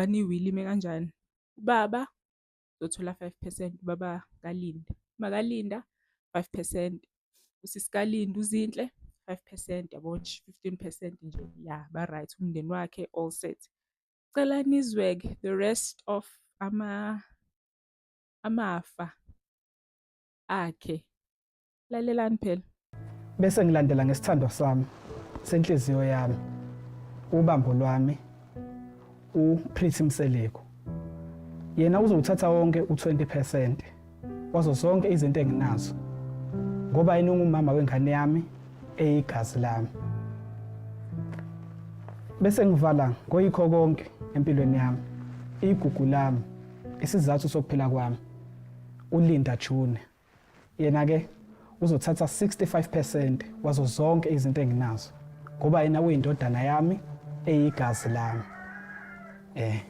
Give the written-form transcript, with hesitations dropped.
I-will ime kanjani. Ubaba uzothola 5%, ubaba kaLinda. UmakaLinda 5%, usisi kaLinda uZinhle 5%, yabo nje, 15% nje, ya, ba-right, umndeni wakhe all set. Cela nizwe-ke the rest of amafa akhe. Lalelani phela. Bese ngilandela ngesithandwa sami senhliziyo yami, ubambo lwami, uPretty Mseleku. Yena uzowuthatha wonke u-20% wazo zonke izinto enginazo ngoba yena ungumama wengane yami eyigazi lami. Bese ngivala ngoyikho konke empilweni yami, igugu lami, isizathu sokuphila kwami, uLinda June. Yena ke uzothatha 65% wazo zonke izinto enginazo ngoba yena uyindodana yami eyigazi lami. Eh.